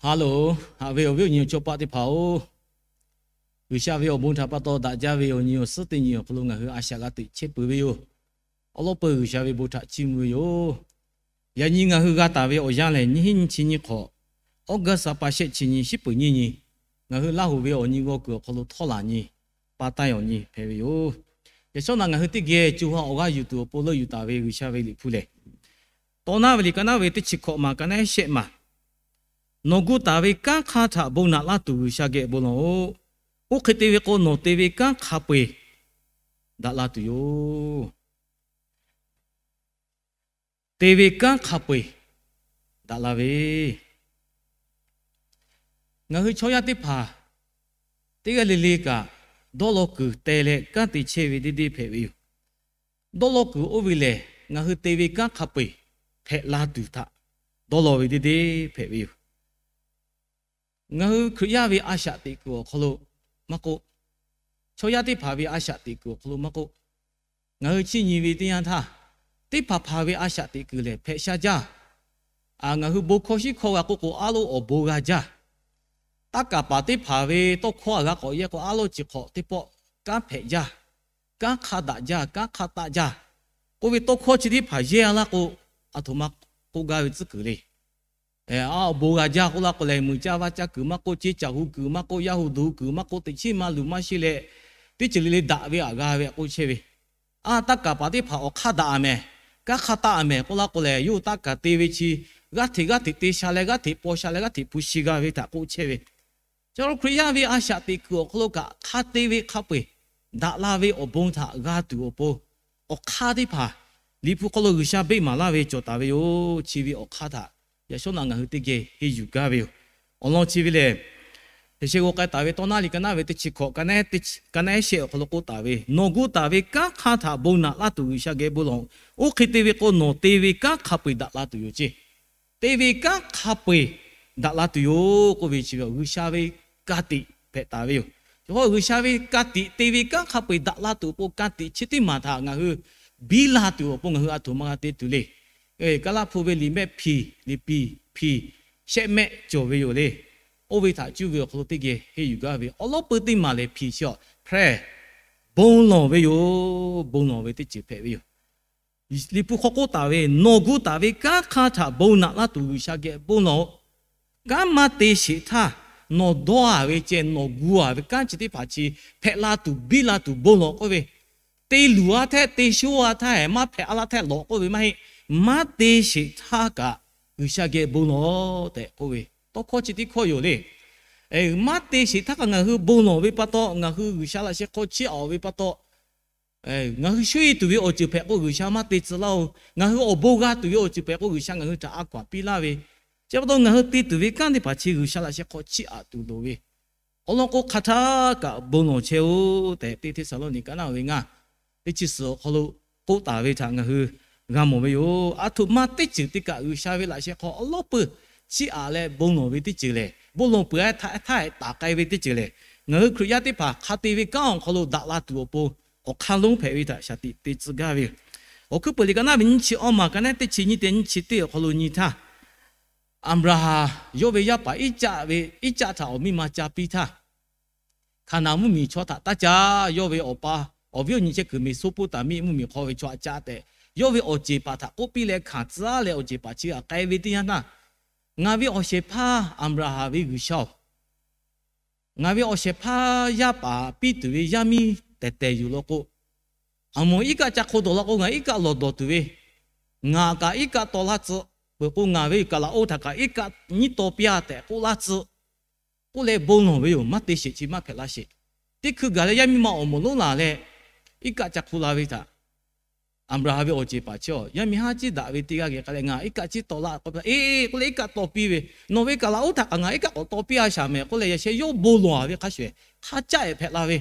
Haˉ loˬ, haꞈ ve awˬ viˉ awˬ nyi awˬ chawˇ paˆ teˇ hpaˍ-oˬ, G'uiˬsha ve awˬ bon htaꞈ pa taw daꞈ jaˇ ve awˬ nyi awˬ suhˉ teˇ nyi awˬ hk'aw lo ngaˬ hui a shaꞈ g'a teꞈ chehˇ peuˬ ve yoˬ. Awˉ lawˉ peuˬ G'uiˬsha ve bon htaꞈ chiˇ mvuh ve yoˬ. Yaꞈ nyi ngaˬ hui g'a taˍ ve awˬ yanˇ lehˬ, nyiˇ hinˉ nyiˇ chi nyiˇ hk'awꞈ, August ha pa shehˆ chi nyi, shiˉ peuˬ nyiˇ nyi, ngaˬ hui Laˇ huˍ ve awˬ nyi g'aw kuiˬ awˬ hk'aw lo htawˇ laˬ nyi pa taiˇ awˬ nyi hpehꞈ ve yoˬ. Yaꞈ shawˉ naꞈ ngaˬ hui teˇ geh co ha awˬ g'aˇ yuˬ tuˬ awˬ pon leuˆ yuˬ taˍ ve G'uiˬsha ve Liꞈ hpu lehˬ, Tawˇ naˉ ve liꞈ ka naˉ ve teˇ chi hkawꞈ maˬ ka naˉ shehˆ maˬ, Nawˬ gu taˍ ve kanˉ hk'aˇ htaꞈ bon naꞈ laˇ tuˬ G'uiˬsha geh bon lawˬ-oꞈ. Oˇ hk'e te ve k'o, nawˬ te ve kanˉ hk'a peu-eˬ daꞈ la tuˬ yoˬ. Te ve kanˉ hk'a peu-eˬ daꞈ la ve, ngaˬ hui chaw yaˇ teˇ hpaˍ teˇ g'aˇ le le kaꞈ dawˇ law kuiˬ teh leh kanˉ te chehˇ ve deˇ deˇ hpehꞈ ve yoˬ. Dawˇ law kuiˬ oˇ ve lehˬ, ngaˬ hui te ve kanˉ hk'a peu-eˬ hpehꞈ la tuˬ htaꞈ dawˇ law ve deˇ deˇ hpehꞈ ve yoˬ. Ngaˬ hui Hkriꞈ yaˇ ve a shaꞈ teꞈ kuiˬ awˬ hk'aw lo maˇ k'oˆ, chaw yaˇ teˇ hpaˍ ve a shaꞈ teꞈ kuiˬ awˬ hk'aw lo maˇ k'oˆ, ngaˬ hui chiˇ nyi ve teˇ yanˇ htaˇ, teˇ hpaˍ hpaˍ ve a shaꞈ teꞈ kuiˬ lehˬ hpehꞈ sha jaˇ. Ngaˬ hui bon hkawˇ shiˉ hkawˇ g'a k'oˆ k'o, aˉ loˆ awˬ bon g'a jaˇ. Taˇ kaˍ paˍ teˇ hpaˍ ve tawˇ hkawˇ a g'a k'awꞈ yehˇ k'o, aˉ loˆ chi hk'awꞈ teˇ pawˆ kanˉ hpehꞈ jaˇ, kanˉ hk'a daꞈ jaˇ, kanˉ hk'a taˆ jaˇ k'oˆ ve tawˇ hkawˇ chi teˇ hpaˍ yehˇ a laˇ k'o, aˬ htoꞈ ma k'oˆ gaˇ ve tcuhˉ kuiˬ le. Aˉ awˬ bon g'a jaˇ k'oˆ laˇ k'o lehˬ, muiˬ caˇ vaˇ caˇ kuiˬ maˇ k'oˆ, ceˇ caˬ hu kuiˬ maˇ k'oˆ, yaˇ hu duˬ hu kuiˬ maˇ k'oˆ, teꞈ chiˉ ma luˬ maˇ sheˍ leh, teˇ ceuˬ le le daꞈ ve aꞈ g'a ve aꞈ k'oˆ chehˇ ve. Aˉ taˇ kaˍ paˍ teˇ hpaˍ awˬ hk'aˇ daꞈ a mehˍ, kanˉ hk'a taˆ a mehˍ k'oˆ laˇ k'o lehˬ, yawˇ hui taˇ kaˍ te ve chi g'aˇ hteꞈ g'aˇ hteꞈ te sha leh, g'aˇ hteꞈ paw sha leh, g'aˇ hteꞈ hpu shi g'a ve htaꞈ k'oˆ chehˇ ve. Chaw Hkriꞈ yaˇ ve a shaꞈ teꞈ kuiˬ awˬ hk'aw lo kaꞈ hk'a te ve hk'a peu-eˬ daꞈ la ve awˬ bon htaꞈ g'a tuˬ awˬ pon, awˬ hk'aˇ teˇ hpaˍ Liꞈ hpu hk'aw lo G'uiˬsha beˆ maˍ laˇ ve cawˬ taˍ ve yoˬ. Chi ve awˬ hk'aˇ htaꞈ yaꞈ shawˉ naꞈ ngaˬ hui teˇ geh henˇ yuˬ gaˇ ve yoˬ. Awˬ lawn chi ve lehˬ, Heˍhsehˇ g'aw k'ai taˍ ve tawˇ naˉ liꞈ ka naˉ ve teˇ chi hkawꞈ ka naˉ shehˆ awˬ hk'aw lo k'oˆ taˍ ve, Nawˬ gu taˍ ve kanˉ hk'aˇ htaꞈ bon naꞈ laˇ tuˬ G'uiˬsha geh bon lawˬ-oꞈ. Oˇ hk'e te ve k'o, nawˬ te ve kanˉ hk'a peu-eˬ daꞈ la tuˬ yoˬ ceˇ. Te ve kanˉ hk'a peu-eˬ daꞈ la tuˬ yoˬ k'oˆ ve chi ve G'uiˬsha ve ka tiꞈ hpehꞈ taˍ ve yoˬ. Chi hk'aw G'uiˬsha ve ka tiꞈ te ve kanˉ hk'a peu-eˬ daꞈ la tuˬ awˬ pon ka tiꞈ chi teˇ maˬ htaꞈ ngaˬ hui biˇ la tuˬ awˬ pon ngaˬ hui aˬ htoꞈ ma g'a te tuˬ le. Kaˇlaˇ hpu ve liꞈ mehˆ hpiˍ, liꞈ piˍ hpiˍ, shehˆ mehˆ cawˬ ve yoˬ le. Oˇ ve htaꞈ cuˇ ve awˬ hk'aw lo teˇ geh henˇ yuˬ gaˇ ve awˉ lawˉ peuˬ teˇ maˬ lehˬ hpiˍ chi a, prayer, bon lawˬ ve yoˬ. Bon lawˬ ve teˇ ceuˬ hpehꞈ ve yoˬ. Liꞈ hpu hk'aw k'oˆ taˍ ve, Nawˬ gu taˍ ve kanˉ hk'aˇ htaꞈ bon naꞈ laˇ tuˬ G'uiˬsha geh bon lawˬ-oꞈ. Kanˉ maˇ te sheˍ htaˇ, nawˬ dawˇ a ve ceh, nawˬ gu a ve kanˉ chi teˇ hpaˍ chi hpehꞈ la tuˬ, biˇ la tuˬ bon lawˬ k'oˆ ve, te luˬ a htaˇ, te sho a htaˇ, maˇ hpehꞈ a laˇ htaˇ lawˬ k'oˆ ve maˇ heˆ. Maˇ te sheˍ htaˇ kaꞈ G'uiˬsha geh bon lawˬ tehꞈ k'oˆ ve tawˇ hkawˇ chi teˇ hkawˇ yoˬ le. Maˇ te sheˍ htaˇ kaꞈ ngaˬ hui bon lawˬ ve pa taw, ngaˬ hui G'uiˬsha laꞈ sheh hk'aw chiˇ aꞈ ve pa taw, ngaˬ hui shu e tuˬ ve awˬ ceuˬ hpehꞈ k'o G'uiˬsha maˇ te tcuh laˇ-oˬ. Ngaˬ hui awˬ bon g'a tuˬ ve awˬ ceuˬ hpehꞈ k'o G'uiˬsha ngaˬ hui htaꞈ a hkaw-anˬ piˇ laˇ ve, chi pa taw ngaˬ hui te tuˬ ve kanˉ teˇ hpaˍ chi G'uiˬsha laꞈ sheh hk'aw chiˇ aꞈ tuˬ loˍ ve. Awˬ lawn k'o, hk'aˬ htaˇ kaꞈ bon lawˬ chehˇ-oˆ tehꞈ, teˇ Hteˇsaˍlawˇniˆ ka naˉ ve ngaˇ teˇ chi suhˍ awˬ hk'aw lo k'oˆ taˍ ve htaꞈ ngaˬ hui g'a mawˬ ve yoˬ. Aˬ htoꞈ ma teˇ ceuˬ teˇ kaꞈ G'uiˬsha ve laꞈ sheh hk'aw awˉ lawˉ peuˬ chiˇ aꞈ leh bon lawˬ ve teˇ ceuˬ lehˬ, bon lawˬ peuˬ-a htaˇ htaˇ taˍ k'ai ve teˇ ceuˬ lehˬ, ngaˬ hui Hkriꞈ yaˇ teˇ hpaˍ hk'a te ve kanˉ awˬ hk'aw lo daꞈ la tuˬ awˬ pon awˬ hk'aˇ lonˉ hpehꞈ ve htaꞈ shaˍ tiꞈ te tcuh gaˇ ve yoˬ. Awˬ hkuiˉ peuˬ liꞈ ka naˉ ve nyiˇ chi awˇ maˬ ka naˉ teˇ chi nyiˇ te nyiˇ chi teˇ awˬ hk'aw lo nyi htaˇ, Aˍbraˍhanˍ yawˇ ve yaˇ paˍ Iˉcaˆ ve, Iˉcaˆ htaꞈ awˬ miˇ ma ca piˇ htaˇ, Hkaˍnanˍ mvuhˇmiˬ chaw htaꞈ taˇ ca, yawˇ ve awˬ pa awˬ viˉ awˬ nyi chehˇ kuiˬ Meˍsoˇpoˇtaˍmiˆ mvuhˇmiˬ hk'aw ve chaw htaꞈ ca tehꞈ, yawˇ ve awˬ ceˬ paˍ htaꞈ k'oˆ piˇ leh hkanˍ tcuh-a leh awˬ ceˬ paˍ chi htaꞈ k'ai ve teˇ yanˇ htaˇ, ngaˬ ve awˬ shehˍ hpaˇ Aˍbraˍhanˍ ve G'uiˬsha-oˬ, ngaˬ ve awˬ shehˍ hpaˇ yaˇ paˍ piˇ tuˬ ve yaˇ miˇ tehˬ tehˬ yuˬ law k'o, aˬ moˍ iˉ kaˆ ca hk'o dawˬ law k'o, ngaˬ iˉ kaˆ lawˬ dawˬ tuˬ ve, ngaˬ kaꞈ iˉ kaˆ taw laˇ tcuh. Peuˬ k'o, ngaˬ ve kaˬ laꞈ oˇ htaꞈ kaꞈ iˉ kaˆ nyiˉ taw piˇ-a tehꞈ k'oˆ laˇ tcuh. K'oˆ leh bon lawˬ ve yoˬ. Maˇ te sheˍ chi maˇ hpehꞈ laˇ sheˍ. Teˇ hkui gaˬ leh yaˇ miˇ ma awˬ moˍ lonˉ laˬ leh, iˉ kaˆ ca hk'o la ve htaꞈ Aˍbraˍhanˍ ve awˬ ceˬ paˍ chi-a, yaˇ miˇ haˉ ciˉ daꞈ ve teˇ g'aˇ geh k'ai leh, ngaˬ iˉ kaˆ ciˉ taw laˇ k'oˆ piˇ, eˬ k'oˆ leh iˉ kaˆ taw piˇ ve, nawˬ ve kaˬ laꞈ oˇ htaꞈ kaꞈ ngaˬ iˉ kaˆ k'awꞈ taw piˇ-a shaˍ mehˍ k'oˆ leh, yaꞈ sheh yawˇ bon lawˬ-a ve hk'a shuˍ hk'a caˆ-e hpehꞈ la ve.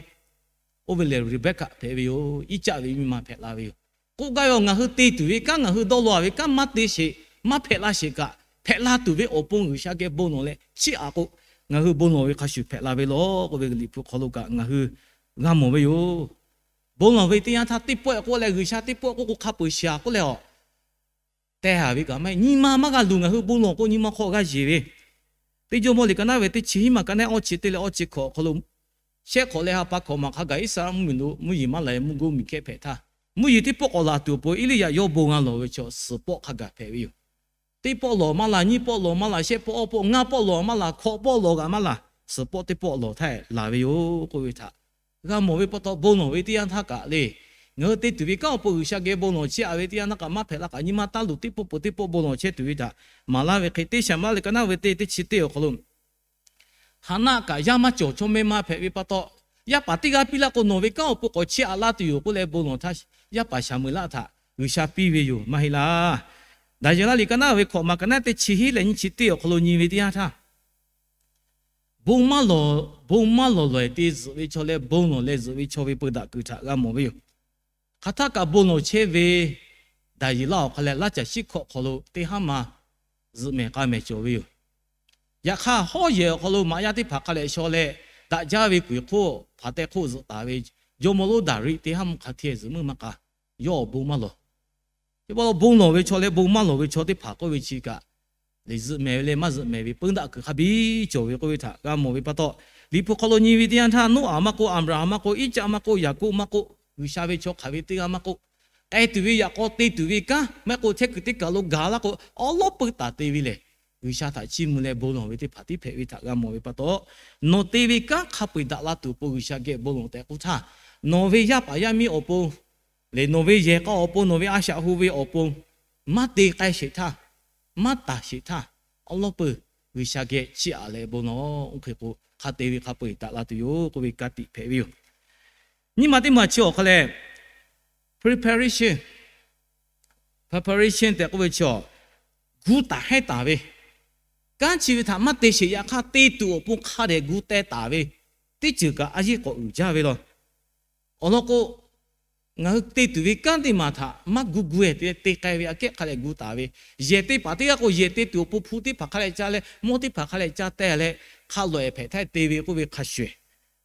Oˇ ve lehˬ, Reˍbeˍkaˆ hpehꞈ ve yoˬ. Iˉcaˆ ve miˇ ma hpehꞈ la ve yoˬ. K'oˆ gaˇ ve, ngaˬ hui te tuˬ ve kanˉ, ngaˬ hui dawˇ law-a ve kanˉ maˇ te sheˍ, maˇ hpehꞈ la sheˍ kaꞈ, hpehꞈ la tuˬ ve awˬ pon G'uiˬsha geh bon lawˬ leh chiˇ aꞈ k'o, ngaˬ hui bon lawˬ ve hk'a shuˍ hpehꞈ la ve law k'oˆ ve Liꞈ hpu hk'aw lo kaꞈ ngaˬ hui g'a mawˬ ve yoˬ. Bon lawˬ ve teˇ yanˇ htaˇ teˇ pawˆ-e k'oˆ leh, G'uiˬsha teˇ pawˆ k'oˆ k'o hk'a peuˬ shiˍ-a k'oˆ leh-a, teh haˍ ve kaꞈ maˇ heˆ. Nyi ma maˇ g'a luˬ, ngaˬ hui bon lawˬ k'o nyi ma hk'aw g'a yeˬ ve. Teˇ Jawˇmawˇ liꞈ ka naˉ ve teˇ chi hiˉ maˬ ka naˉ awˇ chi teˇ leh awˇ chi hkawꞈ awˬ hk'aw lo, shehˆ hk'awꞈ leh ha pa hkawꞈ maˬ hk'a gaˬ Iˉsaˍreˍlaˆ mvuhˇmiˬ lo mvuhˇ yeˬ maˇ la e mvuhˇ goˇ miˬ hkehˇ hpehꞈ htaˇ, mvuhˇ yeˬ teˇ pawˆ k'awꞈ laˬ tuˬ awˬ pon Eˇliˇyaꞈ yawˇ bon g'a lawˬ ve chaw suhˍ pawˆ hk'a gaˬ hpehꞈ ve yoˬ. Teˇ pawˆ lawˬ maˇ laˬ, nyiˇ pawˆ lawˬ maˇ laˬ, shehˆ pawˆ awˇ pawˆ, ngaˇ pawˆ lawˬ maˇ laˬ, hkawꞈ pawˆ lawˬ g'a maˇ laˬ, suhˍ pawˆ teˇ pawˆ lawˬ htaˇ laˬ ve yoˬ k'oˆ ve htaꞈ g'a mawˬ ve pa taw, bon lawˬ ve teˇ yanˇ htaˇ kaꞈ le, ngaˬ hui te tuˬ ve kanˉ awˬ pon G'uiˬsha geh bon lawˬ chehˇ a ve teˇ yanˇ htaˇ kaꞈ maˇ hpehꞈ la kaꞈ nyi ma taˇ luˬ teˇ pawˆ peuˬ teˇ pawˆ bon lawˬ chehˇ tuˬ ve htaꞈ maˍ laˇ ve hk'e, teˇ Saˍmuˍlaˆ liꞈ ka naˉ ve teˇ teˇ chi teˇ awˬ hk'aw lo Haˍnaˆ kaꞈ yaˇ maˇ cawˬ, chaw meh ma hpehꞈ ve pa taw, yaˇ paˍ teˇ g'aˇ piˇ laˇ k'o, nawˬ ve kanˉ awˬ pon k'awꞈ chehˇ aꞈ laˇ tuˬ yoˬ k'oˆ leh bon lawˬ htaˇ, yaˇ paˍ Saˍmuˍlaˆ htaꞈ G'uiˬsha piˇ ve yoˬ, maˇ heˆ laˇ. Daˍyeˍlaˆ liꞈ ka naˉ ve hkawꞈ maˬ ka naˉ teˇ chi hiˉ leh nyiˇ chi teˇ awˬ hk'aw lo nyi ve teˇ yanˇ htaˇ, bon maˇ lawˬ, bon maˇ lawˬ lawˬ e te zuhꞈ ve chaw leh bon lawˬ leh zuhꞈ ve chaw ve peu daꞈ kuiˬ htaꞈ g'a mawˬ ve yoˬ. Hk'aˬ htaˇ kaꞈ bon lawˬ chehˇ ve Daˍyeˍlaˆ awˬ hk'aw leh laˇ caˬ shiˉ hkawꞈ hk'aw lo teˇ haˉ ma zuhꞈ mehˍ k'a mehˍ cawˬ ve yoˬ. Yaꞈ hk'aˇ, hawˉ yehˬ awˬ hk'aw lo maꞈ yaˇ teˇ hpaˍ hk'a leh shaw leh, daꞈ jaˇ ve kuiˬ hk'oˆ hpaˍ tehꞈ hk'oˆ zuhꞈ taˍ ve jawˇmawˇ lonˉ Daˍriˆ teˇ haˉ mvuhˇ hk'a hteˇ zuhꞈ meuˇ maˇ k'a, yawˇ awˬ bon maˇ lawˬ. Teˇ pawˆ bon lawˬ ve chaw leh bon maˇ lawˬ ve chaw teˇ hpaˍ k'oˆ ve chi kaꞈ, leˬ zuhꞈ mehˍ ve leh maˇ zuhꞈ mehˍ ve peu daꞈ kuiˬ hk'a biˇ cawˬ ve k'oˆ ve htaꞈ g'a mawˬ ve pa taw, Liꞈ hpu hk'aw lo nyi ve teˇ yanˇ htaˇ, Noˉaꞈ maˇ k'oˆ, Aˍbraˍhanˍ maˇ k'oˆ, Iˉcaˆ maˇ k'oˆ, Yaˍkoˆ maˇ k'oˆ, G'uiˬsha ve chaw hk'aˬ ve teˇ g'aˇ maˇ k'oˆ, k'ai tuˬ ve yaꞈ k'aw te tuˬ ve kanˉ maˇ k'oˆ, chehˇ kuiˬ teˇ kaˬ lo gaˬ laˇ k'o, awˉ lawˉ peu taˍ te ve lehˬ, G'uiˬsha htaꞈ chiˇ mvuh leh bon lawˬ ve teˇ hpaˍ tiˉ hpehꞈ ve htaꞈ g'a mawˬ ve pa taw, nawˬ te ve kanˉ hk'a peu eˬ daꞈ la tuˬ awˬ pon G'uiˬsha geh bon lawˬ tehꞈ k'oˆ htaˇ, nawˬ ve yaˇ paˍ yaˇ miˇ awˬ pon lehˬ, nawˬ ve yehˬ k'a awˬ pon, nawˬ ve a shaꞈ hu ve awˬ pon maˇ te k'ai sheˍ htaˇ, maˇ taˍ sheˍ htaˇ, awˉ lawˉ peu G'uiˬsha geh chiˇ aꞈ leh bon lawˬ. Oˇ hk'e k'o, hk'a te ve hk'a peu eˬ daꞈ la tuˬ yoˬ k'oˆ ve ka tiꞈ hpehꞈ ve yoˬ. Nyiˇ ma teˇ ma chi awˬ hk'aw leh, preparation, preparation tehꞈ k'oˆ ve chi, gu taˍ hehnˇ taˍ ve, kanˉ chi ve htaꞈ maˇ te sheˍ yaꞈ hk'aˇ, te tuˬ awˬ pon hk'a dehꞈ gu teh taˍ ve teˇ ceuˬ kaꞈ a yeˇ k'awꞈ uiˍ jaˇ ve law. Awˬ lawn k'o, ngaˬ hui te tuˬ ve kanˉ teˇ maˬ htaꞈ maˇ gu gu e te leh te k'ai ve aꞈ kehˉ hk'a dehꞈ gu taˍ ve, yehˬ te paˍ teˇ g'aˇ k'o, yehˬ te tuˬ awˬ pon hpu teˇ hpaˍ hk'a dehꞈ ca leh, mawˇ teˇ hpaˍ hk'a dehꞈ ca teh leh, hk'a lawꞈ ehˍ hpehꞈ htaˇ te ve k'oˆ ve hk'a shuˍ,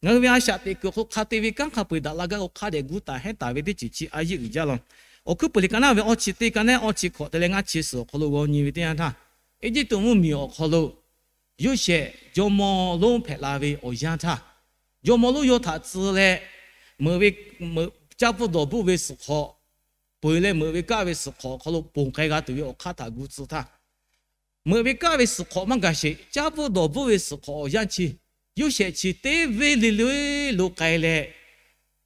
ngaˬ hui ve a shaꞈ teꞈ kuiˬ awˬ hk'aw lo hk'a te ve kanˉ hk'a peu eˬ daꞈ la gaˇ k'o, hk'a dehꞈ gu taˍ hehnˇ taˍ ve teˇ ceuˬ chi a yeˇ uiˍ jaˇ law. Awˬ hkuiˉ puiˍ liꞈ ka naˉ ve awˇ chi teˇ ka naˉ awˇ chi hkawꞈ te leh ngaˇ chi suhˍ awˬ hk'aw lo g'aw nyi ve teˇ yanˇ htaˇ, Eˇjiˇtuꞈ mvuhˇmiˬ awˬ hk'aw lo Yoˇsehꞈ jawˇmawˇ lonˉ hpehꞈ la ve awˬ yanˇ htaˇ, jawˇmawˇ lonˉ yawˇ htaꞈ tcuh leh, meuꞈ ve, meuꞈ, caˇ pfuhˇ dawˬ bvuhˆ ve suhˍ hk'awꞈ, peu eˬ leh meuꞈ ve kaˆ ve suhˍ hk'awꞈ awˬ hk'aw lo ponˬ k'ai g'a tuˬ ve awˬ hk'aˇ htaꞈ gu tcuh htaˇ, meuꞈ ve kaˆ ve suhˍ hk'awꞈ maˇ gaˬ sheˍ, caˇ pfuhˇ dawˬ bvuhˆ ve suhˍ hk'awꞈ awˬ yanˇ chi, Yoˇsehꞈ chi teˇ venˇ le le lo k'ai leh,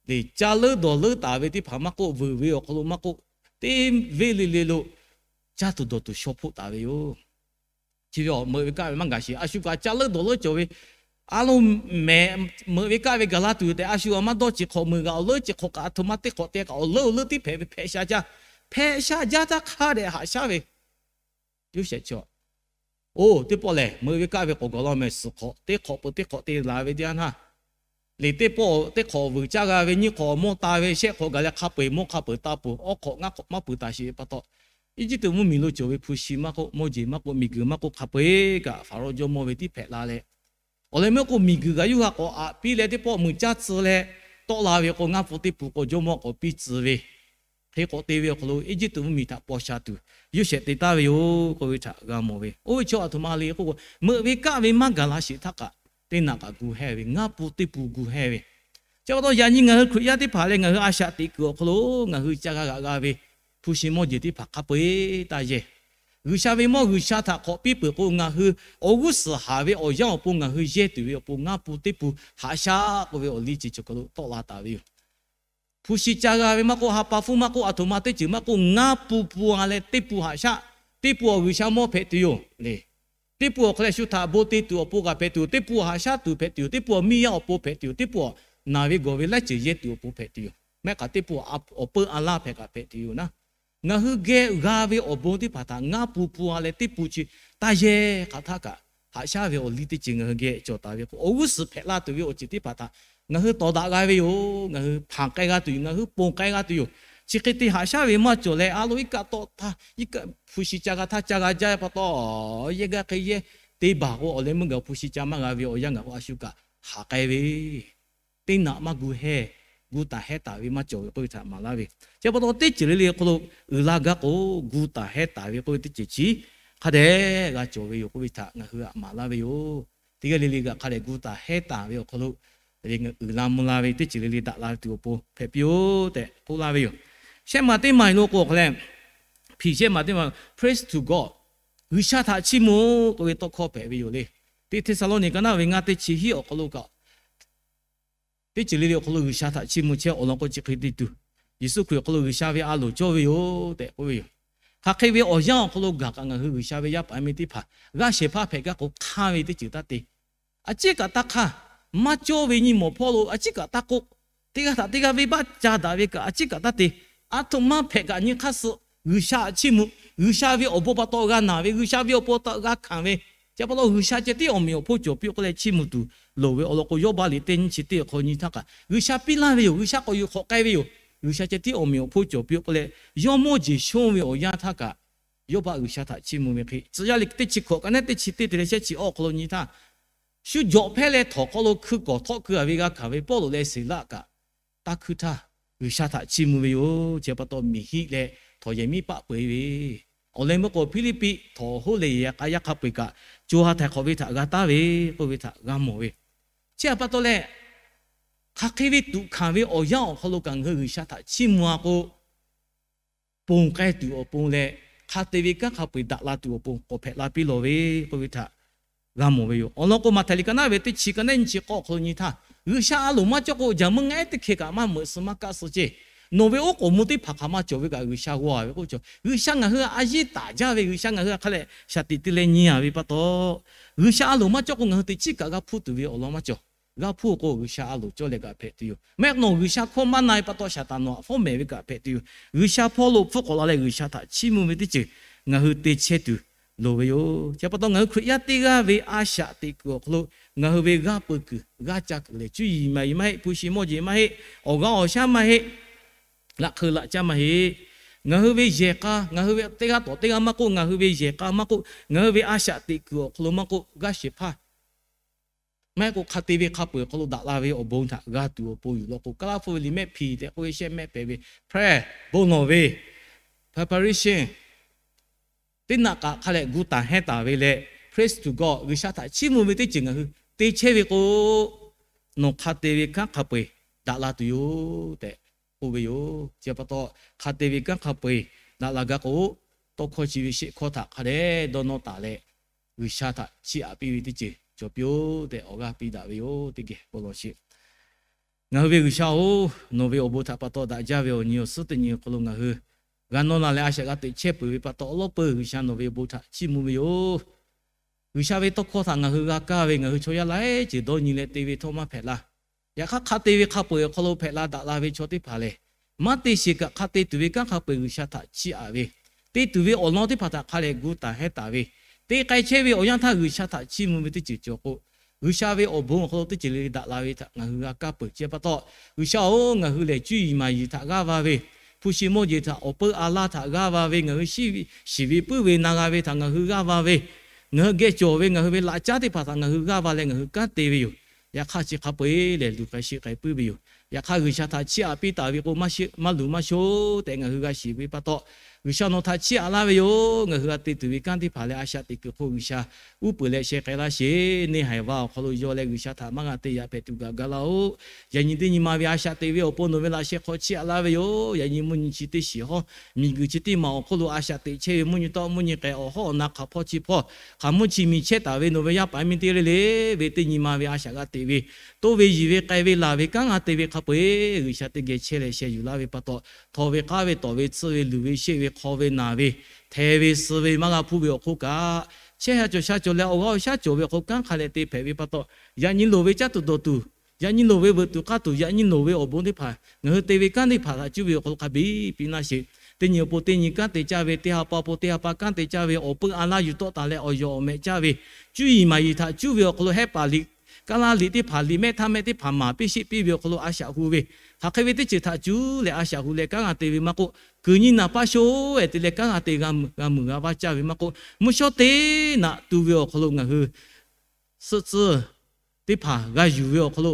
leˬ caˇ leuˉ dawˬ leuˉ taˍ ve teˇ hpaˍ maˇ k'oˆ, vuiˬ ve awˬ hk'aw lo maˇ k'oˆ, teˇ venˇ le le lo caˇ tuˬ dawˬ tuˬ shaw hpoˆ taˍ ve yoˬ. Chi ve meuꞈ ve kaˆ ve maˇ gaˬ sheˍ, a shu kaꞈ caˇ leuˉ dawˬ leuˉ cawˬ ve, a lo mehˍ, meuꞈ ve kaˆ ve gaˬ la tuˬ tehꞈ a shu a maˇ dawˇ ceˬ hk'awꞈ meuˬ g'a awˬ leuˉ ceˬ hk'awꞈ kaꞈ a htoꞈ ma teˇ hk'awꞈ te kaꞈ awˬ leuˉ awˬ leuˉ tiˉ hpehꞈ ve hpehꞈ sha jaˇ, hpehꞈ sha jaˇ htaˇ hk'a dehꞈ haꞈ shaˉ ve Yoˇsehꞈ chi, oˇ teˇ pawˆ lehˬ meuꞈ ve kaˆ ve k'awꞈ gawˬ law mehˍ suhˍ hk'awꞈ teˇ hk'awꞈ peu teˇ hk'awꞈ te laˬ ve teˇ yanˇ htaˇ, leˬ teˇ pawˆ teˇ hk'awꞈ vuiˬ caˇ g'a ve, nyiˇ hk'awꞈ mawˇ ta ve, shehˆ hk'awꞈ gaˬ leh hk'a peu eˬ mawˇ hk'a peu eˬ ta peuˬ, awˇ hk'awꞈ ngaˇ hk'awꞈ maˇ peuˬ taˍ sheˍ ve pa taw, Eˇjiˇtuꞈ mvuhˇmiˬ lo cawˬ ve hpu shi maˇ k'oˆ, mawˇ jeˬ maˇ k'oˆ, miˬguiˬ maˇ k'oˆ, hk'a peu eˬ kaꞈ Faˍrawˇ jawˇmawˇ ve tiˉ hpehꞈ la leh, awˬ leh meuˇ k'o miˬguiˬ g'a yuˇ g'a k'awꞈ aꞈ piˇ leh teˇ pawˆ muiˬ caˇ tcuh leh tawˆ la ve k'o, ngaˇ pfuhˇ teˇ pun k'o jawˇmawˇ k'awꞈ piˇ tcuh ve, hk'e k'awꞈ te ve awˬ hk'aw lo Eˇjiˇtuꞈ mvuhˇmiˬ htaꞈ paw sha tuˬ Yoˇsehꞈ te taˍ ve yoˬ k'oˆ ve htaꞈ g'a mawˬ ve. Oˇ ve chaw a htoꞈ ma le k'oˆ k'o, meuꞈ ve kaˆ ve maˇ gaˬ la sheˍ htaˇ kaꞈ, teˇ naꞈ kaꞈ gu hehˇ ve, ngaˇ pun teˇ pun gu hehˇ ve. Chi pa taw yaꞈ nyi ngaˬ hui Hkriꞈ yaˇ teˇ hpaˍ leh ngaˬ hui a shaꞈ teꞈ kuiˬ awˬ hk'aw lo ngaˬ hui ca g'a g'aꞈ g'a ve hpu shi mawˇ jeˬ teˇ hpaˍ hk'a peu eˬ taˇ yehˇ. G'uiˬsha ve mawˇ G'uiˬsha htaꞈ hk'awꞈ piˇ peuˬ k'o, ngaˬ hui awˬ g'uˇ suhˍ haˍ ve awˬ yanˇ awˬ pon ngaˬ hui yehˇ tuˬ ve awˬ pon ngaˇ pun teˇ pun haꞈ shaˉ k'oˆ ve awˬ liˇ chi cawˬ hk'aw lo tawˆ la taˍ ve yoˬ. Hpu shi ca g'a ve maˇ k'oˆ, ha pa hpfuhˇ maˇ k'oˆ, a htoꞈ ma teˇ ceuˬ maˇ k'oˆ, ngaˇ pun pun a leh teˇ pun haꞈ shaˉ, teˇ pun awˬ G'uiˬsha mawˇ hpehꞈ tuˬ yoˬ le. Teˇ pun awˬ hk'a leh shu htaꞈ bon te tuˬ awˬ pon kaꞈ hpehꞈ tuˬ yoˬ. Teˇ pun awˬ haꞈ shaˉ tuˬ hpehꞈ tuˬ yoˬ. Teˇ pun awˬ miˇ yaˇ awˬ pon hpehꞈ tuˬ yoˬ. Teˇ pun awˬ naˬ ve gawˬ ve laiˉ ceuˬ yehˇ tuˬ awˬ pon hpehꞈ tuˬ yoˬ. Mehˆ k'aꞈ teˇ pun awˬ peuˇ a laˇ hpehꞈ kaꞈ hpehꞈ tuˬ yoˬ naˉ. Ngaˬ hui geh g'a ve awˬ bon teˇ hpaˍ htaꞈ ngaˇ pun pun a leh teˇ pun chi taˇ yehˇ hk'aˬ htaˇ kaꞈ, haꞈ shaˉ ve awˬ liˇ teˇ ceuˬ ngaˬ hui geh cawˬ taˍ ve k'o, awˬ g'uˇ suhˍ hpehꞈ la tuˬ ve awˬ ceuˬ teˇ hpaˍ htaꞈ ngaˬ hui tawˍ daꞈ g'a ve yoˬ. Ngaˬ hui hpanˍ k'ai g'a tuˬ yoˬ. Ngaˬ hui ponˬ k'ai g'a tuˬ yoˬ. Chi hk'e te haꞈ shaˉ ve maˇ cawˬ leh, a lo iˉ kaˆ tawˆ htaˇ, iˉ kaˆ hpu shi ca g'a htaˇ ca g'a jaˇ pa taw, yehˇ gaˇ hk'e yehˇ te baˬ k'o, awˬ leh meuˇ gaˬ hpu shi ca maˇ g'a ve awˬ yanˇ gaˬ k'o, a shu kaꞈ haꞈ k'ai ve, teˇ naꞈ maˇ gu hehˇ, gu taˍ hehˇ taˍ ve maˇ cawˬ ve k'oˆ ve htaꞈ maˍ laˇ ve. Chi pa taw teˇ ceuˬ le le hk'aw lo uiˍ la gaˇ k'o, gu taˍ hehˇ taˍ ve k'oˆ ve teˇ ceuˬ chi hk'a dehꞈ g'a cawˬ ve yoˬ k'oˆ ve htaꞈ ngaˬ hui htaꞈ maˍ laˇ ve yoˬ. Teˇ g'aˇ le le kaꞈ hk'a dehꞈ gu taˍ hehˉ taˍ ve awˬ hk'aw lo, uiˍ la mvuh la ve teˇ ceuˬ le le daꞈ la tuˬ awˬ pon hpehꞈ piˇ-oˆ tehꞈ k'oˆ laˇ ve yoˬ. Shehˆ maˬ teˇ maˬ lo k'o awˬ hk'a lehˬ, hpiˍ shehˆ maˬ teˇ maˬ, Praise to God, G'uiˬsha htaꞈ chiˇ mvuh-oˆ k'oˆ ve tawˇ hkawˇ hpehꞈ ve yoˬ le. Teˇ Hteˇsaˍlawˇniˆ ka naˆ ve ngaˇ teˇ chi hiˆ awˬ hk'aw lo kaꞈ, teˇ ceuˬ le le awˬ hk'aw lo G'uiˬsha htaꞈ chiˇ mvuh chehˇ awˬ lawn k'o chi hk'e te tuˬ, Yeˍsuˆ Hkriꞈ awˬ hk'aw lo G'uiˬsha ve a loˍ cawˇ ve yoˬ tehꞈ k'oˆ ve yoˬ. Hk'aˬ hk'e ve awˬ yanˇ awˬ hk'aw lo gaˬ kaꞈ ngaˬ hui G'uiˬsha ve yaˇ paˍ yaˇ miˇ teˇ hpaˍ g'aˇ shehˍ hpaˇ hpehꞈ gaˇ k'o hk'anˇ ve teˇ ceuˬ taˇ te. A ciˉ kaꞈ taˇ hk'anˇ, maˇ cawˇ ve nyi mawˬ hpawˇ lo a ciˉ kaꞈ taˇ k'oˆ, teˇ g'aˇ htaꞈ teˇ g'aˇ venˇbaˆ ca daꞈ ve kaꞈ a ciˉ kaꞈ taˇ te. Aˬ htoꞈ ma hpehꞈ kaꞈ nyi hk'aˇ suh G'uiˬsha htaꞈ chiˇ mvuh, G'uiˬsha ve awˬ bon pa taw g'a naˬ ve, G'uiˬsha ve awˬ pon pa taw g'a hkanˍ ve, chi pa taw G'uiˬsha ceh tiˉ awˬ meꞈ awˬ hponˇ cawˬ piˇ k'oˆ leh chiˇ mvuh tuˬ loˍ ve awˬ lawn k'o, Yawˇbaˆ liꞈ teˇ nyiˇ chi teˇ awˬ hk'aw nyi htaˇ kaꞈ G'uiˬsha piˇ laˇ ve yoˬ. G'uiˬsha k'awꞈ yuˬ hk'awꞈ k'ai ve yoˬ. G'uiˬsha ceh tiˉ awˬ meꞈ awˬ hponˇ cawˬ piˇ k'oˆ leh, yawˇ mawˇ jeˬ shonˇ ve awˬ yanˇ htaˇ kaꞈ Yawˇbaˆ G'uiˬsha htaꞈ chiˇ mvuh ve hk'e, Tcuh yaˇ liꞈ teˇ chi hkawꞈ ka naˉ teˇ chi teˇ te leh shehˆ chi awˬ hk'aw lo nyi htaˇ, shu jawꞈ hpehˇ leh htawnˍ hk'aw lo hkui kawˍ htawˆ keu a ve g'a hkanˍ ve Pawˇluꞈ leh Siˍlaˆ kaꞈ, taˇ hkuiˇ htaˇ G'uiˬsha htaꞈ chiˇ mvuh ve yoˬ. Chi pa taw miˬ hiˆ leh htawnˍ yehˬ miˉ paˆ peu-eˬ ve, awˬ leh meuˇ k'o Hpiˇliˇpiˆ htawnˍ awˬ hoˉ leh yehˬ k'a yaˇ hk'a peu-eˬ kaꞈ co ha htaiˍ hk'awꞈ ve htaꞈ g'a taˍ ve k'oˆ ve htaꞈ g'a mawˬ ve. Chi pa taw leh, hk'aˬ hk'e ve tuꞈ hkanˍ ve awˬ yanˇ awˬ hk'aw lo kaꞈ ngaˬ hui G'uiˬsha htaꞈ chiˇ mvuh-a k'o, ponˬ k'ai tuˬ awˬ pon leh, hk'a te ve kanˉ hk'a peu-eˬ daꞈ la tuˬ awˬ pon k'awꞈ hpehꞈ la piˇ lawˬ ve k'oˆ ve htaꞈ g'a mawˬ ve yoˬ. Awˬ lawn k'o, Maꞈhtehˍ liꞈ ka naˉ ve teˇ chi ka naˉ nyiˇ chi k'awˇ awˬ hk'aw lo nyi htaˇ, G'uiˬsha a loˍ maˇ cawˇ k'o, jaꞈ meuˇ ngaˬ ehˉ teˇ hkeh kaꞈ maˇ meuꞈ suh maˇ kaˆ suh ceˇ. Nawˬ ve oˉ k'oˍ mvuh teˇ hpaˍ hk'aˬ ma cawˬ ve kaꞈ G'uiˬsha g'aw-a ve k'oˆ cawˬ. G'uiˬsha ngaˬ hui a yiˇ taˍ jaˇ ve, G'uiˬsha ngaˬ hui hk'a leh shaˍ tiꞈ te leh nyi-a ve pa taw, G'uiˬsha a loˍ maˇ cawˇ k'o, ngaˬ hui teꞈ chiˉ kaꞈ g'a hpuˇ tuˬ ve awˬ lawn maˇ cawˬ. G'a hpuˇ k'o, G'uiˬsha a loˍ cawˇ leh kaꞈ hpehꞈ tuˬ yoˬ. Maˇ heˆ, nawˬ G'uiˬsha hkawˇ maˇ na ve pa taw, Saˍtanˍ nawˬ htaꞈ fawˉ mehˍ ve kaꞈ hpehꞈ tuˬ yoˬ. G'uiˬsha hpawˇ lo hpfuhˆ k'awꞈ la leh G'uiˬsha htaꞈ chiˇ mvuh ve teˇ ceuˬ ngaˬ hui te chehˇ tuˬ loˍ ve yoˬ. Chi pa taw, ngaˬ hui Hkriꞈ yaˇ teˇ g'aˇ ve a shaꞈ teꞈ kuiˬ awˬ hk'aw lo ngaˬ hui ve g'aˇ peu kuiˬ g'aˇ ca kuiˬ lehˬ, cuˇ yiˍ maˍ yiˍ maˇ heˆ, hpu shi mawˇ jeˬ maˇ heˆ, awˬ g'aˇ awˬ shaˉ maˇ heˆ, laꞈ hk'eu laꞈ caˇ maˇ heˆ. Ngaˬ hui ve yehˬ k'a, ngaˬ hui ve teˇ g'aˇ tawˍ teˇ g'aˇ maˇ k'oˆ, ngaˬ hui ve yehˬ k'a maˇ k'oˆ, ngaˬ hui ve a shaꞈ teꞈ kuiˬ awˬ hk'aw lo maˇ k'oˆ, g'aˇ shehˍ hpaˇ maˇ heˆ k'o, hk'a te ve hk'a peu-eˬ awˬ hk'aw lo daꞈ la ve awˬ bon htaꞈ g'a tuˬ awˬ pon yuˬ law k'o, Kaˉlaˇ hpfuhˇ ve liꞈ mehˆ hpiˍ tehꞈ k'oˆ ve shehˆ mehˆ hpehꞈ ve, prayer, bon lawˬ ve, preparation, teˇ naꞈ kaꞈ hk'a leh gu taˍ hehnˇ taˍ ve leh, praise to God, G'uiˬsha htaꞈ chiˇ mvuh ve teˇ ceuˬ ngaˬ hui te chehˇ ve k'o, nawˬ hk'a te ve kanˉ hk'a peu-eˬ daꞈ la tuˬ yoˬ tehꞈ k'oˆ ve yoˬ. Chi pa taw, hk'a te ve kanˉ hk'a peu-eˬ daꞈ la gaˇ k'o, tawˇ hkawˇ chi ve shehˆ hkawˇ htaꞈ hk'a dehꞈ dawˇ nawˇ taˍ leh, G'uiˬsha htaꞈ chiˇ aꞈ piˇ ve teˇ ceuˬ cawˬ piˇ-oˆ tehꞈ awˬ g'aˇ piˇ daꞈ ve yoˬ. Teˇ geh bon lawˬ sheˍ. Ngaˬ hui ve G'uiˬsha-oˬ, nawˬ ve awˬ bon htaꞈ pa taw daꞈ jaˇ ve awˬ nyi awˬ suhˉ teˇ nyi awˬ hk'aw lo ngaˬ hui g'a nawˇ la leh a shaꞈ g'a teꞈ chehˇ peuˬ ve pa taw, awˉ lawˉ peu G'uiˬsha nawˬ ve awˬ bon htaꞈ chiˇ mvuh ve yoˬ. G'uiˬsha ve tawˇ hkawˇ htaꞈ ngaˬ hui g'a kaˇ ve, ngaˬ hui chaw yaˇ laiˉ ceuˬ dawˇ nyi leh te ve htawˇ maˇ hpehꞈ la. Yaꞈ hk'aˇ, hk'a te ve hk'a peu-eˬ awˬ hk'aw lo hpehꞈ la daꞈ la ve chaw teˇ hpaˍ lehˬ, maˇ te sheˍ kaꞈ hk'a te tuˬ ve kanˉ hk'a peu-eˬ G'uiˬsha htaꞈ chiˇ aꞈ ve, te tuˬ ve awˬ lawn teˇ hpaˍ htaꞈ hk'a lehꞈ gu taˍ hehnˇ taˍ ve, te k'ai chehˇ ve awˬ yanˇ htaˇ G'uiˬsha htaꞈ chiˇ mvuh ve teˇ ceuˬ cawˬ k'o, G'uiˬsha ve awˬ bon awˬ hk'aw lo teˇ ceuˬ le daꞈ la ve htaꞈ ngaˬ hui g'a kaˇ peuˬ. Chi pa taw, G'uiˬsha-oˬ, ngaˬ hui lehˬ cuˇ yiˍ maˍ yiˍ htaꞈ g'aˇ va ve, hpu shi mawˇ jeˬ htaꞈ awˬ peu a laˇ htaꞈ g'aˇ va ve, ngaˬ hui shiˍ ve puiˉ ve na g'a ve htaꞈ ngaˬ hui g'aˇ va ve, ngaˬ hui geh cawˬ ve ngaˬ hui ve laꞈ caˉ teˇ hpaˍ htaꞈ ngaˬ hui g'aˇ va leh ngaˬ hui kanˉ te ve yoˬ. Yaꞈ hk'aˇ, chi hk'a peu-eˬ lehˬ luˬ k'ai sheˆ k'ai puiˉ ve yoˬ. Yaꞈ hk'aˇ, G'uiˬsha htaꞈ chiˇ aꞈ piˇ taˍ ve k'o, maˇ sheˆ maˇ luˬ maˇ shoˆ tehꞈ ngaˬ hui g'a shiˍ ve pa taw, G'uiˬsha nawˬ htaꞈ chiˇ aꞈ laˇ ve yoˬ. Ngaˬ hui g'a te tuˬ ve kanˉ teˇ hpaˍ leh a shaꞈ teꞈ kuiˬ hk'oˆ G'uiˬsha uˉ peunˍ leh sheh k'ai laˇ sheˍ. Neˇ haiˬ va awˬ hk'aw lo yaw leh G'uiˬsha htaꞈ maˇ g'a te yaꞈ hpehꞈ tuˬ kaꞈ ga laˇ-oˆ. Yaꞈ nyi teˇ nyi ma ve a shaꞈ teꞈ ve awˬ pon nawˬ ve laꞈ sheh hk'aw chiˇ aꞈ laˇ ve yoˬ. Yaꞈ nyi mvuhˇ nyi chi teˇ shiˍ hawˉ, miˬguiˬ chi teˇ maˬ awˬ hk'oˆ lo a shaꞈ teꞈ chehˇ ve mvuhˇ nyi tawˆ mvuhˇ nyi k'ehˬ awˬ hawˉ awˬ na hk'aˬ hpawˇ chi hpawˇ hk'aˬ mvuhˇ chi miˬ chehˇ taˍ ve nawˬ ve yaˇ paˍ miˇ teˇ g'aˇ le le ve teˇ nyi ma ve a shaꞈ g'a teꞈ ve, toˇ ve yiˬ ve k'ai ve laˬ ve kanˉ g'a te ve hk'a peu-eˬ G'uiˬsha teˇ geh chehˇ leh sheh yuˬ laˇ ve pa taw, htawnˍ ve k'aˉ ve tawˍ ve tsuhˇ ve luˬ ve sheˆ ve hk'aw ve naˬ ve, hteh ve suh ve maˇ g'a hpuˇ ve awˬ hk'oˆ kaꞈ, chehˇ sha cawˬ sha cawˬ leh awˬ g'aˇ awˬ shaˉ cawˬ ve awˬ hk'aw kanˉ hk'a leh te hpehꞈ ve pa taw, yaꞈ nyi loˍ ve caˇ tuˬ dawˬ tuˬ, yaꞈ nyi loˍ ve veuꞈ tuˬ k'aˇ tuˬ, yaꞈ nyi loˍ ve awˬ bon teˇ hpaˍ ngaˬ hui te ve kanˉ teˇ hpaˍ htaꞈ cuˇ ve awˬ hk'aw lo hk'a biˇ piˇ laˇ sheˍ. Teˇ nyi awˬ pon teˇ nyi kanˉ te caˇ ve, teˇ ha pa awˬ pon teˇ ha pa kanˉ te caˇ ve, awˬ peu a laˇ yuˬ tawˆ taˍ leh awˬ yawˬ awˬ meh caˇ ve, cuˇ yiˍ maˍ yiˍ htaꞈ cuˇ ve awˬ hk'aw lo hehˉ paˍ liꞈ, kaˉ laˇ liꞈ teˇ hpaˍ liꞈ mehˆ htaˇ mehˆ teˇ hpaˍ maˍ piˇ sheˆ piˇ ve awˬ hk'aw lo a shaꞈ hu ve, hk'aˬ hk'e ve teˇ ceuˬ htaꞈ cuˇ leh a shaꞈ hu leh kanˉ g'a te ve maˇ k'oˆ, kuiˬ nyi naˍ paˇ sho-eh te leh kanˉ g'a te g'a mui g'a vaˇ caˇ ve maˇ k'oˆ, mvuhˇ shawˉ teˇ naꞈ tu ve awˬ hk'aw lo ngaˬ hui suhˆ tcuhˇ teˇ hpaˍ g'a yuˬ ve awˬ hk'aw lo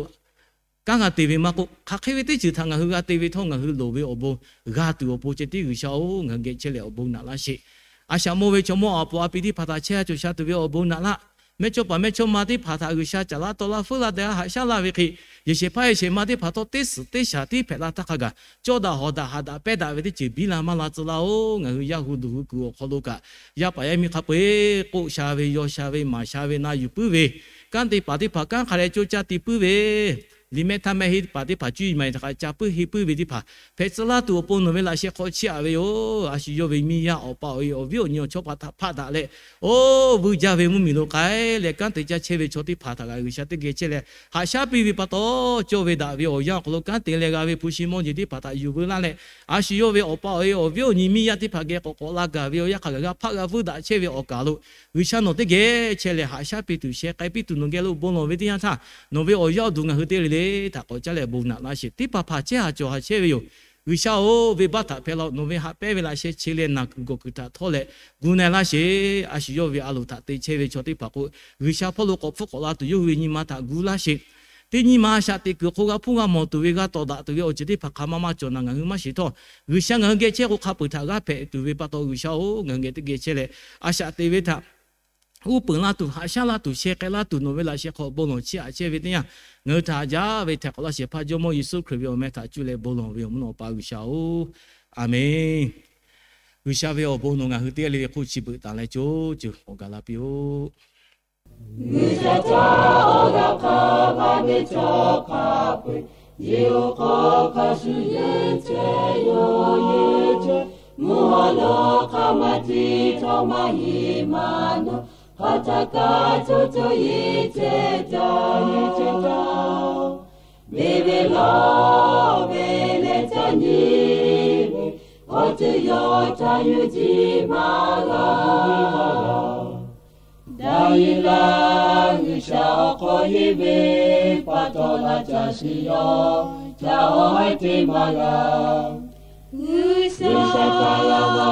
kanˉ g'a te ve maˇ k'oˆ, hk'aˬ hk'e ve teˇ ceuˬ htaꞈ ngaˬ hui g'a te ve htawˇ ngaˬ hui loˍ ve awˬ bon g'a tuˬ awˬ pon ceh tiˉ G'uiˬsha-oˬ, ngaˬ hui geh chehˇ leh awˬ bon naꞈ laˇ sheˍ. A shaꞈ mawˇ ve chaw mawˇ awˬ puˍ a pi teˇ hpaˍ htaꞈ chehˇ a cawˬ sha tuˬ ve awˬ bon naꞈ laˇ. Mehˇchawˇpaˍ mehˇchawˇma teˇ hpaˍ htaꞈ G'uiˬsha caˍ laˇ tawˆ laˇ feuˉ laˇ te a haꞈ shaˉ laˇ ve hk'e, yehˬ shehˍ hpaˇ yehˬ shehˍ ma teˇ hpaˍ htawˇ teˇ suhˍ teˇ shaˍ tiˉ hpehꞈ la htaˇ hk'a gaˬ, cawˇ daꞈ hawˍ daꞈ haꞈ daꞈ pehnˇ daꞈ ve teˇ ceuˬ biˇ la maˇ la tcuh laˇ-oˬ. Ngaˬ hui yaˇ hu duˬ hui kuiˬ awˬ hk'aw lo kaꞈ, yaˇ paˍ yaˇ miˇ hk'a peu-eˬ k'oˆ sha ve yaw sha ve maˍ sha ve na yuˬ puiˉ ve, kanˉ te paˍ teˇ hpaˍ kanˉ hk'a dehꞈ co caˇ te puiˉ ve, liꞈ mehˆ htaˇ mehˆ heˆ paˍ teˇ hpaˍ cuˇ yiˍ maˍ yiˍ htaꞈ kaꞈ ca puiˉ heˆ puiˉ ve teˇ hpaˍ hpehꞈ tcuh laˇ tuˬ awˬ pon nawˬ ve laꞈ sheh hk'aw chiˇ aꞈ ve yoˬ. A shu yawˇ ve miˇ yaˇ awˬ pa awˬ e awˬ viˉ awˬ nyi awˬ chawˇ pa htaꞈ hpaˆ daꞈ leh, oˇ vuiˇ jaˇ ve mvuhˇmiˬ lo k'ai leh kanˉ te caˇ chehˇ ve chaw teˇ hpaˍ htaꞈ kaꞈ G'uiˬsha teˇ geh chehˇ leh haꞈ shaˉ piˇ ve pa taw, cawˇ ve daꞈ ve awˬ yanˇ awˬ hk'aw lo kanˉ te leh g'a ve hpu shi mawˇ jeˬ teˇ hpaˍ htaꞈ yuˬ veu laˇ leh, a shu yawˇ ve awˬ pa awˬ e awˬ viˉ awˬ nyi miˇ yaˇ teˇ hpaˍ geh k'awꞈ k'awꞈ la gaˬ ve awˬ yanˇ hk'a gaˬ g'a hpaˆ g'a vuiˇ daꞈ chehˇ ve awˬ kaˬ lo, G'uiˬsha nawˬ teˇ geh chehˇ leh haꞈ shaˉ piˇ tuˬ sheh k'ai piˇ tuˬ nawˬ geh lo bon lawˬ ve teˇ yanˇ htaˇ, nawˬ ve awˬ yaˇ awˬ duˬ ngaˬ hui te le le htaꞈ k'awꞈ caˉ leh bon naꞈ laˇ sheˍ. Teˇ hpaˍ hpaˍ chehˇ haˍ cawˬ haˍ chehˇ ve yoˬ. G'uiˬsha-oˬ, venˇbaˆ htaꞈ hpehˇ laˇ-oˬ. Nawˬ ve haꞈ pehnˇ ve laꞈ sheh che leh naˬ kuiˬ gawˬ kuiˬ htaꞈ htawˇ leh gu na-e laˇ sheˍ. A shu yawˇ ve a loˍ htaꞈ te chehˇ ve chaw teˇ hpaˍ k'o, G'uiˬsha hpawˇ lo k'awꞈ hpfuhˆ k'awꞈ la tuˬ yawˇ hui ve nyi ma htaꞈ gu laˇ sheˍ. Teˇ nyi ma shaꞈ teꞈ kuiˬ hk'oˆ g'a hpuˇ g'a mawˬ tuˬ ve g'a tawˍ daꞈ tuˬ ve awˬ ceuˬ teˇ hpaˍ hk'aˬ ma ma cawˬ naˬ ngaˬ hui maˇ shiˍ htawˇ, G'uiˬsha ngaˬ hui geh chehˇ k'o hk'a peu-eˬ htaꞈ g'aˇ hpehꞈ tuˬ ve pa taw, G'uiˬsha-oˬ, ngaˬ hui geh teˇ geh chehˇ leh, a shaꞈ teꞈ ve htaꞈ uˉ peunˍ laˇ tuˬ, haꞈ shaˉ laˇ tuˬ, sheh k'ai laˇ tuˬ, nawˬ ve laꞈ sheh hk'aw bon lawˬ chiˇ aꞈ chehˇ ve teˇ yanˇ, ngaˬ hui htaꞈ haꞈ jaˇ ve htaiˍ hk'awꞈ laˇ shehˍ hpaˇ Jawˇmawˇ Yeˍsuˆ Hkriꞈ ve awˬ meh htaꞈ cuˇ leh bon lawˬ ve awˬ mvuhˇ naw Awˬ pa G'uiˬsha-oˬ, Aˍmenˍ. G'uiˬsha ve awˬ bon nawˬ ngaˬ hui teˇ g'aˇ le le hk'oˆ chi beuꞈ taˍ leh co ceuˬ k'awꞈ gaˬ la piˇ-oˆ. G'uiˬsha htaꞈ awˬ g'aˇ hk'a va ve chaw hk'a peu-eˬ, yehˬ oˇ hk'aw hk'a shuˍ yeˬ chehˇ yoˬ. Mvuhˇ haw lo hk'a ma tiˉ htawˇ maˇ heˆ maˇ nawˬ, hk'aˬ htaˇ kaꞈ co co yeˬ chehˇ taˍ, yeˬ chehˇ taˍ. Ve ve lawˇ ve leh caˇ nyi ve, awˬ ceuˬ yawˇ htaꞈ yuˬ jiˇ maˇ g'a. Daˍyeˍlaˆ G'uiˬsha awˬ hk'aw yeˬ ve pa taw laꞈ ca shiˍ yawˇ htaꞈ awˬ haiˉ te maˇ g'a. G'uiˬsha htaꞈ g'a va,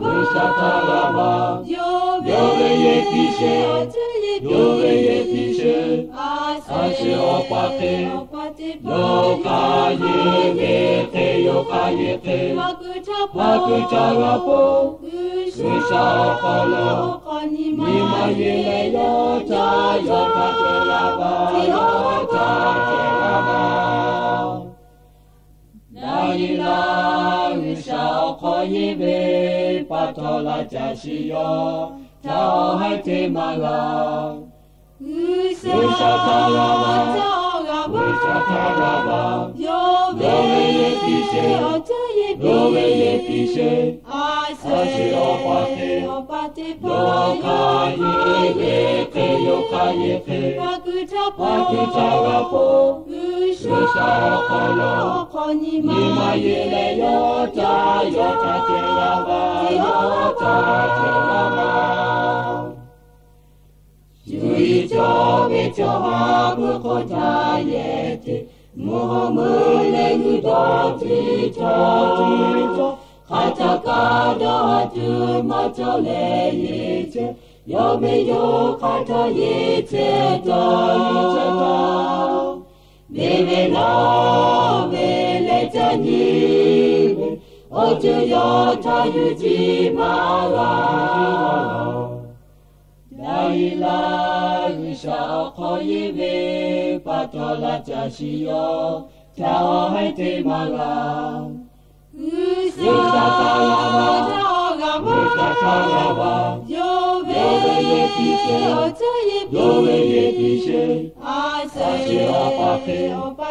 G'uiˬsha htaꞈ g'a va, yawˇ ve yehˬ piˇ sheˍ, yawˇ ve yehˬ piˇ sheˍ. A shu awˬ pa hk'e, yawˇ hk'a yeˬ ve hk'e, yawˇ hk'a yeˬ hk'e, maˇ kuiˬ htaˇ g'a po. G'uiˬsha awˬ hk'aw lo nyi ma yeˬ leh yawˇ htaꞈ, yawˇ htaꞈ te g'a va, yawˇ htaꞈ te g'a va. Daˍyeˍlaˆ G'uiˬsha awˬ hk'aw yeˬ ve pa taw laꞈ ca shiˍ yawˇ htaꞈ awˬ haiˉ te maˇ g'a. G'uiˬsha htaꞈ g'a va, G'uiˬsha htaꞈ g'a va, yawˇ ve yehˬ piˇ sheˍ, yawˇ ve yehˬ piˇ sheˍ. A shu awˬ pa hk'e, yawˇ hk'a yeˬ ve hk'e, yawˇ hk'a yeˬ hk'e, maˇ kuiˬ htaˇ g'a po. G'uiˬsha awˬ hk'aw lo nyi ma yeˬ leh yawˇ htaꞈ, yawˇ htaꞈ te g'a va, yawˇ htaꞈ te g'a va. Cuˇ yiˍ cawˇ ve chaw ha puiˉ hk'oˆ htaˇ yehˬ te, mvuhˇ haw meuˇ leh g'uiˬ dawˇ tiˉ cawˇ ve chaw, hk'aˬ htaˇ kaꞈ dawˇ haˍ tuˬ maˇ cawˬ leh yeˬ chehˇ, yawˇ ve yawˇ hk'aˬ htaˇ yeˬ chehˇ taˍ, yeˬ chehˇ taˍ. Ve ve lawˇ ve leh caˇ nyi ve, awˬ ceuˬ yawˇ htaꞈ yuˬ jiˇ maˇ g'a. Daˍyeˍlaˆ G'uiˬsha awˬ hk'aw yeˬ ve pa taw laꞈ ca shiˍ yawˇ htaꞈ awˬ haiˉ te maˇ g'a. G'uiˬsha htaꞈ g'a va, G'uiˬsha htaꞈ g'a va, yawˇ ve yehˬ piˇ sheˍ, yawˇ ve yehˬ piˇ sheˍ. A shu awˬ pa hk'e, yawˇ hk'a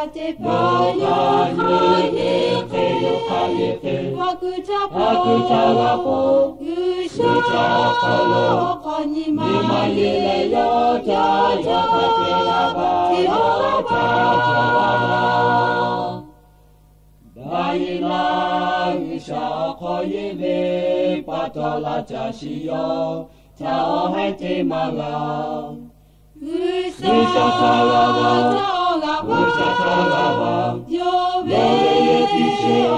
yeˬ hk'e, yawˇ hk'a yeˬ hk'e, maˇ kuiˬ htaˇ g'a po. G'uiˬsha awˬ hk'aw lo nyi ma yeˬ leh yawˇ htaꞈ, yawˇ htaꞈ te g'a va, yawˇ htaꞈ te g'a va. Daˍyeˍlaˆ G'uiˬsha awˬ hk'aw yeˬ ve pa taw laꞈ ca shiˍ yawˇ htaꞈ awˬ haiˉ te maˇ g'a. G'uiˬsha htaꞈ g'a va, G'uiˬsha htaꞈ g'a va, yawˇ ve yehˬ piˇ sheˍ,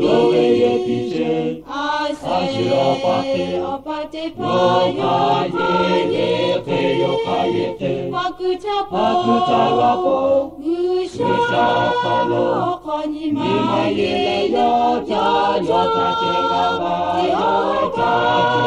yawˇ ve yehˬ piˇ sheˍ. A shu awˬ pa hk'e, yawˇ hk'a yeˬ ve hk'e, yawˇ hk'a yeˬ hk'e, maˇ kuiˬ htaˇ g'a po. G'uiˬsha awˬ hk'aw lo nyi ma yeˬ leh yawˇ htaꞈ, yawˇ htaꞈ te g'a va, yawˇ Awˬ